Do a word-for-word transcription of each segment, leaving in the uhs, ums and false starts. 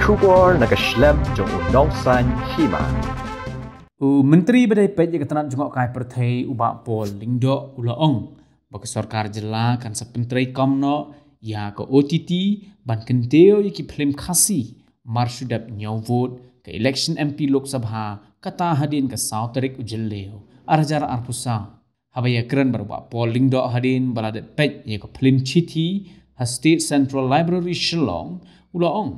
Khubor na ka shlem jong u nongsan hima. U Myntri ba dei peit ïa ka tnat jngohkai pyrthei u Bah Paul Lyngdoh u la ong ba ka sorkar jylla kan sa pyntrei kam noh ïa ka O T T ban kyntiew ïa ki phlim Khasi mar shu dep ñiew vote ka election M P Lok Sabha kata hadien ka saw tarik u Jylliew ar hajar arphew saw. Haba ïakren bad u Bah Paul Lyngdoh hadien ba la dep peit ïa ka phlim Chithi ha State Central Library Shillong, u la ong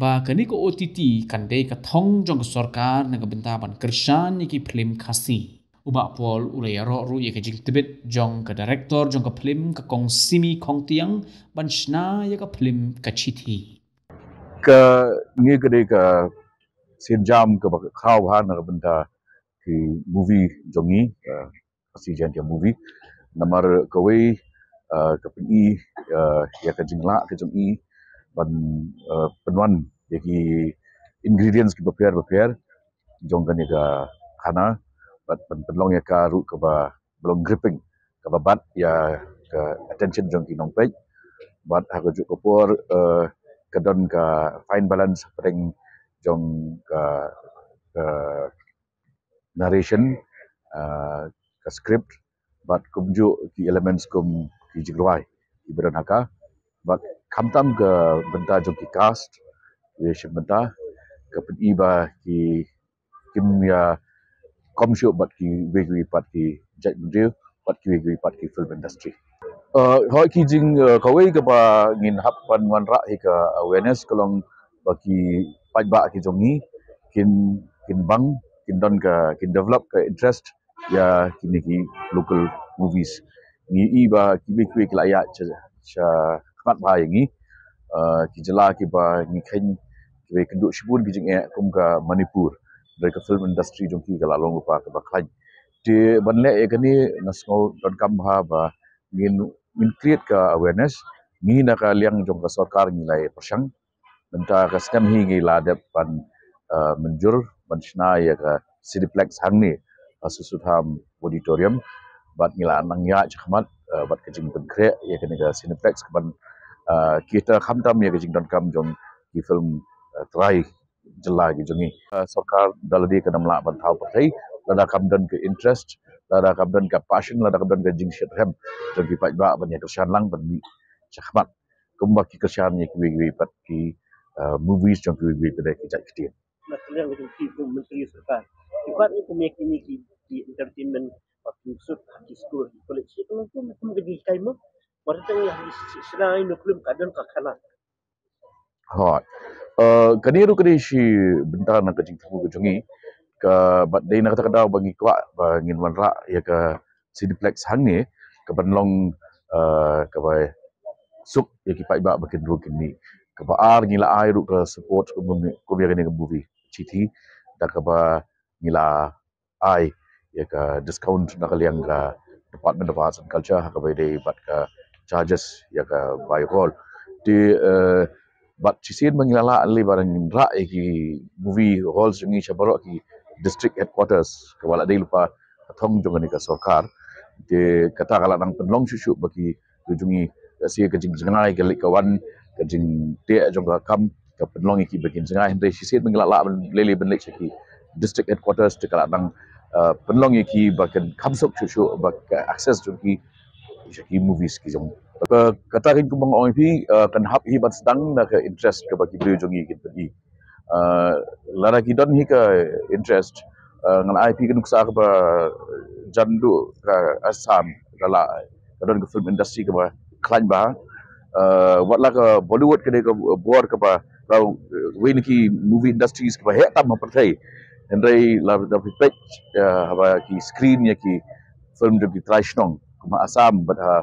ba kane ka O T T kan dei ka thong jong ka sorkar na ka bynta ban kyrshan ïa ki phlim Khasi. U Bah Paul u la ïaroh ruh ïa ka jingtbit jong ka director jong ka phlim ka Kong Simi Khongtiang ban shna ïa ka phlim ka Chithi. Kane ka dei ka sienjam kaba khraw bha na ka bynta ki movie jong ngi, uh, Khasi Jaiñtia movie. Namar kawei, uh, ka pyni, uh, ïa ka jinglah ka jong i ban, uh, pynwan ïa ki ingredients kiba pher ba pher jong kane ka khana bad ban pynlong ïa ka ruh kaba long gripping, kaba bat ïa ka attention jong ki nongpeit. Bad ha kajuh ka por, uh, ka don ka fine balance hapdeng jong ka, ka narration, uh, ka script bad kumjuh ki elements kum ki jingrwai kiba don ha ka. Bad khamtam ka bynta jong ki cast, ki shim bynta, ka pyni ba ki kim ïa kham shuh bad kiwei kiwei pat ki jait bynriew bad kiwei kiwei pat ki film industry. Uh, hoi ki jing, uh, kawei kaba ngin hap ban wanrah hi ka awareness ka long ba ki paidbah ki jong ngi kin, kin bang, kin don ka, kin develop ka interest ïa kine ki local movies. Ngi i ba kiwei kiwei ki la ïaid sha, sha khmat bha ïa ngi. Uh, ki jylla kiba ngi kheiñ kiba ïakynduh shibun ki jingeh kum ka Manipur. Dei ka film industry jong ki ka la long lypa kaba khlaiñ. Te ban leh ïa kane nga sngew donkam bha ba ngin, ngin create ka awareness. Ngi na ka liang jong ka sorkar ngi la ïa pyrshang. Mynta ka snem hi ngi la dep ban, uh, mynjur ban shna ïa ka Cineplex hangne ha Sutsutham Auditorium. Bad ngi la nang ïaid shakhmat, uh, bad ka jingpynkhreh ïa kane ka Cineplex ka ban, uh, kita khamtam ïa ka jingdonkam jong ki film, uh, trai jylla ki jong ngi. Uh, sorkar da lade ka nam lah ban thaw pyrthei lada kam don ka interest, lada kam don ka passion, lada kam don ka jingshitrhem jong ki paidbah ban ïa kyrshan lang ban mih shakhmat. Kumba ki kyrshan ïa kiwei kiwei pat ki, uh, movies jong kiwei kiwei pat ki jait ktien. Na ka liang ka jong ki kum Myntri Sorkar, ki pat ïa kum ïa kine ki, ki entertainment, ba ki suk ha ki skul, ki college, ki kum, kum ka jinghikai mo. Mar tang ïa ki shna ïa u film ka don ka khana. Hoi. Uh, kane ruh ka dei shi bynta na ka jingthmu ka jong ngi. Ka bad dei na kata ka daw ba ngi kwah ba ngin wanrah ïa ka Cineplex hangne ka ban long, uh, kaba suk ïa ki paidbah ba kin rung kin mih. Kaba ar ngi la ai ruh ka support kum, kum ïa kane ka movie Chithi da kaba ngi la ai ïa ka discount na ka liang ka Department of Arts and Culture ha kaba ïadei bad ka charges ïa ka bai hall. Te, eh, bad shisien ba ngi la lah lei ba ngin rah ïa ki movie halls jong ngi sha baroh ki district headquarters kaba la dei lypa ka thong jong kane ka sorkar. Te kata ka la nang pynlong shuh shuh ba ki jong ngi, ka si ka jingjngai ka leit ka wan, ka jingteh jong ka kam ka pynlong ïa ki ba kin jngai, hynrei shisien ba ngi la lah lei lei ban leit sha ki district headquarters te ka la nang, uh, pynlong ïa ki ba kin kham suk shuh shuh ba ka access jong ki sha ki movies ki jong. Ka, kata kin kumba nga ong ïa phi, uh, kan hap hi ban sdang na ka interest kaba ki briew jong ngi kin pyni. Uh, lada ki don hi ka interest, uh, ngan ai phi ka nuksa kaba jan duh ka Assam, ka la ka don ka film industry kaba khlaiñ bha. Uh, wat la ka Bollywood ka dei ka bor kaba, ka, uh, wei na ki movie industries kaba heh tam ha pyrthei. Hynrei lada phi peit, uh, haba ki screen ïa ki film jong ki trai shnong kum ha Assam bad ha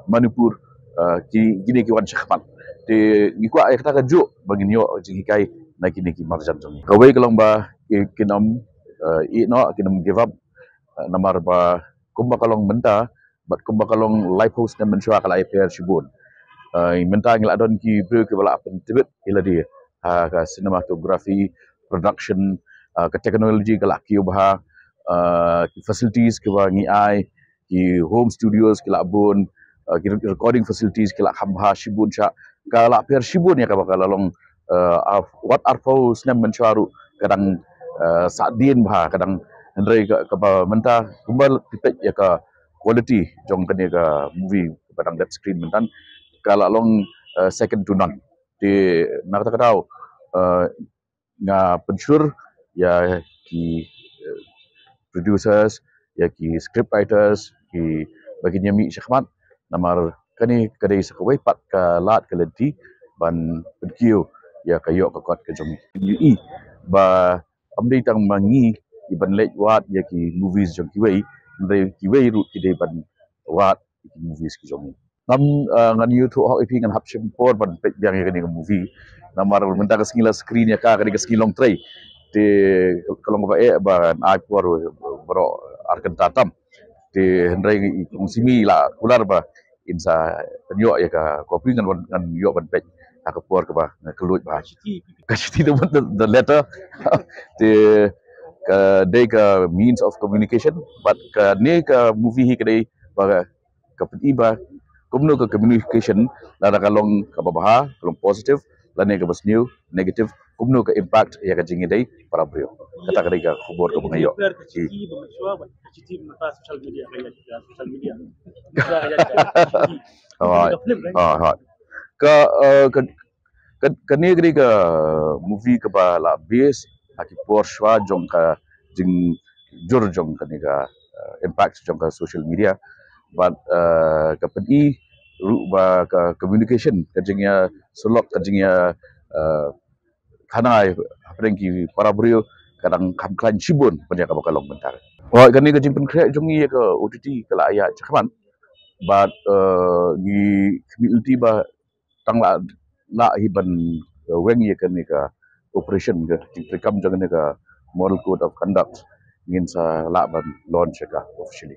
Manipur, uh, ki, kine ki wan shakhmat. Te ngi kwah ïa kata kajuh ba ngin ïoh jinghikai na kine ki marjan jong ngi. Kawei ka long ba ki, kin ym, uh, ïeh noh, kin ym give up, uh, namar ba kumba ka long mynta bad kumba ka long laiphew snem mynshuwa ka la ïapher shibun. Uh, mynta ngi la don ki briew kiba la pyntbit ïa lade ha ka cinematography, production, uh, ka technology ka la kiew bha, uh, ki facilities kiba ngi ai, ki home studios ki la bun, uh, ki recording facilities ki la kham bha shibun shah. Ka la pher shibun ïa kaba ka la long uh, wat arphew snem mynshuwa ruh ka dang uh, sah dien bha, ka dang, hynrei kaba mynta kumba phi peit ïa ka quality jong kane ka movie ba dang dep screen mynta ka la long uh, second to none. Te na kata ka daw uh, nga pynshlur ïa ki uh, producers, ïa ki script writers, ki ba kin ïa mih shakhmat, namar kane ka dei sa kawei pat ka lad ka lynti ban pynkiew ïa ka ïoh ka kot ka jong ngi. Ngi i ba ym dei tang ma ngi ki ban leit wad ïa ki movies jong kiwei, hynrei kiwei ruh ki dei ban wad ïa ki movies ki jong ngi. Ngam uh, ngan ïathuh hok ïa phi, ngan hap shim por ban peit biang ïa kane ka movie. Namar mynta ka sngi la screen ïa ka, kane ka sngi long trei. Te ka long ba eh ban ai por baroh ar kynta tam. Te hynrei i kong Simi la kular ba in sa pynïoh ïa ka copy, ngan ngan ïoh ban peit ha ka por kaba nga kylluid bha. Ka shithi, the, the, the letter. Te ka dei ka means of communication, but kane ka movie hi ka dei ba ka pyni ba kumno ka communication, lada ka long kaba bha, ka long positive, lane kaba sniew, negative, kumno ka impact ïa ka jingïadei para briew. Kata ka dei ka khubor kaba nga ïoh. Ka shithi ba mynshuwa bad ka shithi mynta social media, ka ïa ka social media. Ka ïa ka shithi. Alright. Ka film, right? Ah, alright. Ka uh, ka ka kane ka dei ka movie kaba la base ha ki por shuwa jong ka jingjur jong kane ka uh, impact jong ka social media. Bad uh, ka pyni ruh ba ka communication, ka jingïasyllok, ka jingïa uh, khana hapdeng ki para briew ka dang kham khlaiñ shibun ban ïa kaba ka long mynta. Oi, kane ka jingpynkhreh jong ngi ïa ka O T T ka la ïaid shakhmat. Bad uh, ngi khmih lynti ba tang la la hi ban uh, weng ïa kane ka operation, ka jingtreikam jong kane ka model code of conduct, ngin sa lah ban launch ïa ka officially.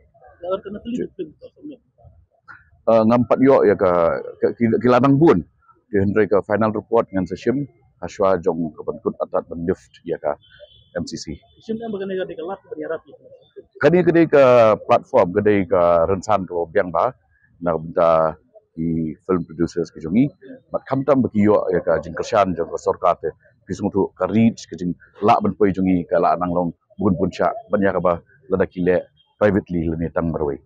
Uh, ngam pat ïoh ïa ka, ka ki, ki la nang bun. Te hynrei ka final report ngan sa shim ha shuwa jong ka ban kut atat ban lift ïa ka M C C. Kane ka dei ka platform, ka dei ka rynsan kaba biang bha na ka bynta ki film producers ki jong ngi. Bad khamtam ba ki ïoh ïa ka jingkyrshan jong ka sorkar, te phi sngewthuh ka reach, ka jinglah ban poi jong ngi ka la nang long bun bun shah ban ïa kaba lada ki leh privately lane tang marwei.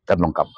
Kan long kam.